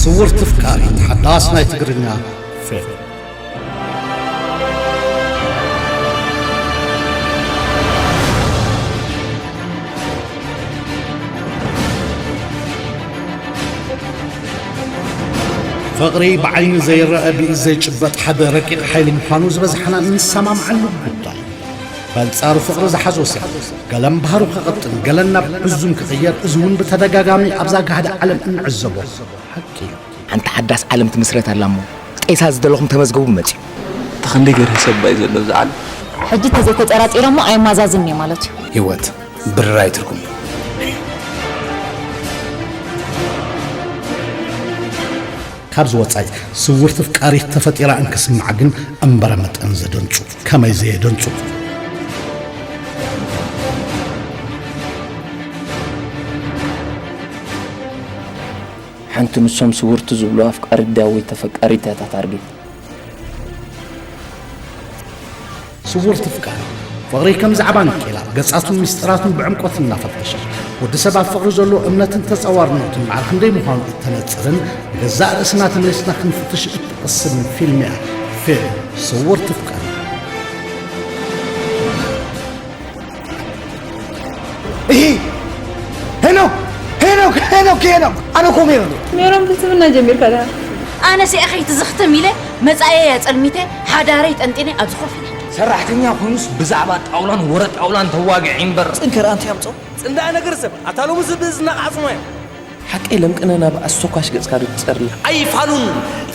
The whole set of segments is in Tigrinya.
ስውርቲ ፍቃሪት ሓዳስ ናይ ትግርኛ ፊልም። ፍቕሪ ብዓይኒ ዘይረኣ ብኢድ ዘይጭበጥ ሓደ ረቂቕ ሓይሊ ምዃኑ ዝበዝሓና እንሰማምዓሉ ጉዳይ። በንጻሩ ፍቕሪ ዝሓዞ ሰብ ገለን ባህሩ ክቕጥን ገለን ናብ ዕዙም ክቕየር፣ እዚ እውን ብተደጋጋሚ ኣብዛ ጋህዲ ዓለም እንዕዘቦ ሓቂ እዩ። ሓንቲ ሓዳስ ዓለም ትምስረት ኣላ እሞ ጤሳ ዝደለኹም ተመዝገቡ መጽዩ። እቲ ክንደይ ገርህ ሰብ ባይ ዘሎ ኣብዚ ዓለም። ሕጂ ተዘይተጠራጢረ እሞ ኣይማዛዝን እየ ማለት እዩ። ህይወት ብርራይ ትርጉም። ካብዚ ወጻኢ ስውርቲ ፍቃሪት ተፈጢራ እንክስምዓ ግን እምበረ መጠን ዘደንጹ። ከመይ ዘየደንጹ? ሓንቲ ንሶም ስውርቲ ዝብሉ ኣፍቃሪት ድያ ወይ ተፈቃሪት እያ እታ ታርጌት። ስውርቲ ፍቃር። ፍቕሪ ከም ዛዕባ ንቄላ፣ ገጻቱን ምስጢራቱን ብዕምቆት እናፈተሸት፣ ወዲ ሰብ ኣብ ፍቕሪ ዘሎ እምነትን ተጻዋርነቱን ማዕረ ክንደይ ምዃኑ እተነጽርን፣ ንገዛእ ርእስና ተመሊስና ክንፍትሽ እትቕስምን ፊልም እያ። ፊልም ስውርቲ ፍቃር። እሂ! ሄኖክ! ሄኖክ! ሄኖክ! ሄኖክ! ኣነ እኮ ሜሮን እየ። ሜሮን ፍልስፍና ጀሚርካ ዲኻ? ኣነ ሲኣ ከይትዝኽትም ኢለ መጻኢየይ ኣጸልሚተ ሓዳረይ ጠንጢነ ኣብዚ ኮፍ ኢለ። ሰራሕተኛ ኮይኑስ ብዛዕባ ጣውላን ወረ ጣውላን ተዋግዕ እምበር። ጽንከር ኣንቲ ኣምጾ። ጽንዳ ነገር ሰብ ኣታ ሎሚ ዝብእዝና ዓጽሞ እያ። ሓቀይ ለምቅነ ናብ ኣስተኳሽ ገጽካ ዶ ትጸሪ? ኣይፋሉን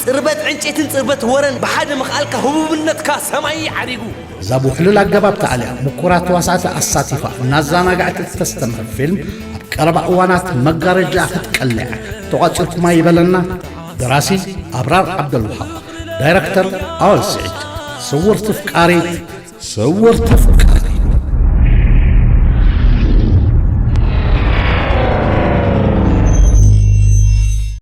ጽርበት ዕንጨይትን ጽርበት ወረን ብሓደ ምኽኣልካ ህቡብነትካ ሰማይ ዓሪጉ። እዛ ብውሕሉል ኣገባብ ተኣልያ፣ ምኩራት ተዋሳእቲ ኣሳቲፋ፣ እናዘናግዐት እተስተምህር ፊልም፣ ኣብ ቀረባ እዋናት መጋረጃ ክትቀልዕ ተቋጺርኩማ ይበለና። ደራሲ ኣብራር ዓብደልውሃብ፣ ዳይረክተር ኣወል ስዒድ። ስውርቲ ፍቃሪት፣ ስውርቲ ፍቃር።